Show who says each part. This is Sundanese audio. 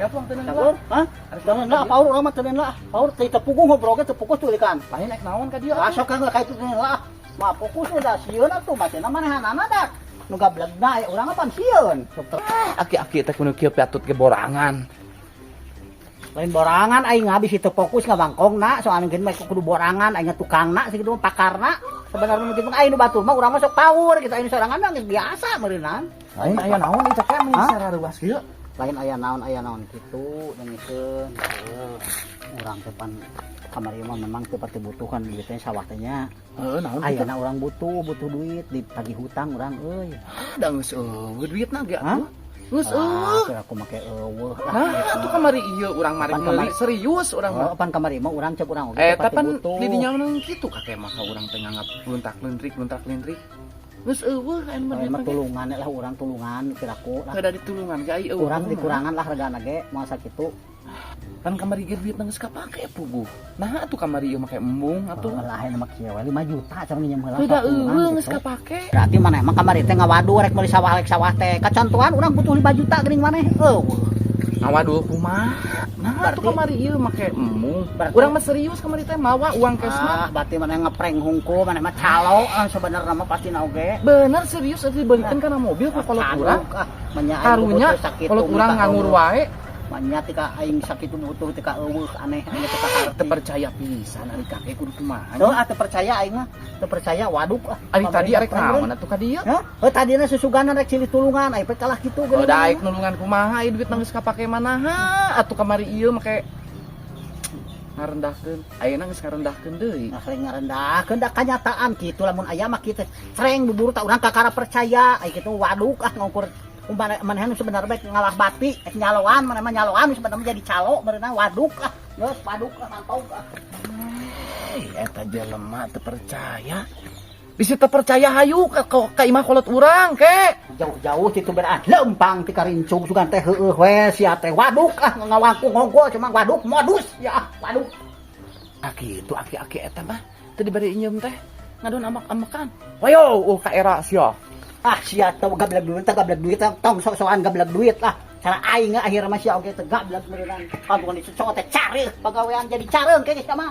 Speaker 1: Kaya pulang teu
Speaker 2: Cagur, hah? Jangan lah, paur urang mah teu lah. Paur teh teu puguh ngobrol ge teu fokus tulikan.
Speaker 1: Lain naik naon ka dieu?
Speaker 2: Ah, sok ka ka itu teu lah. Mah fokus udah sieun atuh macana manehanana dak. Nu gablegna aya urang pan sieun. Sok
Speaker 1: Aki-aki teh kudu kieu piatut ge borangan.
Speaker 2: Lain borangan, aing habis itu fokus ngabangkongna, soalnya gini mah kudu borangan aing tukangna sakitu mah pakarna. Sebenarnya mungkin mah aing nu batur mah urang mah sok power gitu, aing sorangan mah geus biasa meureunnan.
Speaker 1: Lain aya naon ieu teh mun
Speaker 2: Hah?
Speaker 1: Sarareuwas kieu?
Speaker 2: Lain aya naon kitu dengekeun. Heuh, urang teh pan kamari mah memang teu pati butuhan duit teh sawah teh nya.
Speaker 1: Heeh, naon kitu?
Speaker 2: Ayeuna urang butuh butuh duit, ditagih hutang urang euy.
Speaker 1: Da geus eueuh duitna ge
Speaker 2: Hah?
Speaker 1: atuh. Geus
Speaker 2: Ah,
Speaker 1: eueuh.
Speaker 2: kira aku make eueuh lah.
Speaker 1: Nah, atuh kamari ieu urang mari
Speaker 2: Pan
Speaker 1: meuli
Speaker 2: kamari-
Speaker 1: serius urang mah.
Speaker 2: Oh, pan kamari mah urang cek urang oge
Speaker 1: Eh,
Speaker 2: teu pati
Speaker 1: tapi
Speaker 2: butuh.
Speaker 1: di dinya mah kitu kakek mah ka urang teh nganggap luntak-lentrik luntak-lentrik. Geus eueuh aya mah
Speaker 2: Lain
Speaker 1: duit
Speaker 2: mah
Speaker 1: mah ge.
Speaker 2: Tulungan lah urang, tulungan kiraku lah.
Speaker 1: Kada ditulungan ge ai eueuh.
Speaker 2: Urang dikurangan lah regana ge moal sakitu.
Speaker 1: Kan kamari ge duit geus kapake puguh. Nah, atuh kamari ieu make embung atuh.
Speaker 2: Lah ayeuna mah kieu we 5 juta cara nginjem heula
Speaker 1: Udah
Speaker 2: satulungan
Speaker 1: eueuh geus
Speaker 2: gitu.
Speaker 1: Kapake.
Speaker 2: Berarti maneh mah kamari teh ngawadu rek meuli sawah rek sawah teh. Kacontohan urang butuh 5 juta geuning maneh. Eueuh.
Speaker 1: Ngawadul kumaha? Nah, atuh kamari ieu make embung. Urang mah serius kamari teh mawa uang cash mah.
Speaker 2: Ah, berarti maneh ngeprank hungkul, maneh mah calo ah, sebenarnya mah pasti na oge.
Speaker 1: Bener serius atuh dibeulikeun kana mobil ku kolot urang.
Speaker 2: Ah, manya aing
Speaker 1: Karunya
Speaker 2: butuh sakitu
Speaker 1: kolot urang
Speaker 2: minta
Speaker 1: nganggur
Speaker 2: eueuh.
Speaker 1: wae.
Speaker 2: Manya tika aing sakitu butuh tika eueuh, aneh aing teu kaharti.
Speaker 1: Teu percaya pisan ari kakek kudu kumaha?
Speaker 2: Tuh, ah teu percaya aing mah. Teu percaya, waduk ah.
Speaker 1: Ari tadi arek
Speaker 2: Kamari
Speaker 1: naon atuh ka dieu?
Speaker 2: Hah? Oh, tadina susuganan rek silih tulungan, aing kalah kitu
Speaker 1: Oh, da aek nulungan kumaha ieu duit geus kapake manaha? Atuh kamari ieu make ngarendahkeun. Ayeuna geus ngarendahkeun deui.
Speaker 2: Nah, sering ngarendahkeun da kanyataan kitu lamun aya mah kitu. Cereng buburu tak urang kakara percaya, ai kitu waduk ah ngukur umpama manehna sebenarnya baik ngalah bati, eh, nyaloan maneh mah nyaloan sebenarnya jadi calo berenang, waduk ah. Geus waduk ah, mantau ah.
Speaker 1: Eh, eta jelema teu percaya. Bisi teu percaya hayu ka imah kolot urang ke.
Speaker 2: Jauh-jauh situ berah lempang ti karincung sugan teh heueuh we sia teh, waduk ah, ngawangku ngogol cuma waduk modus ya ah, waduk.
Speaker 1: Ah kitu aki-aki eta mah teu dibari injem teh ngadon amak-amakan. Wayo, oh ka era sia.
Speaker 2: Ah, sia teh gablek duit teh, gablek duit teh, tong sok-sokan gablek duit lah. Cara aing akhirnya mah sia oge teh gablek meureunang. Kantungan di teh cari pagawean jadi careung ke sia mah.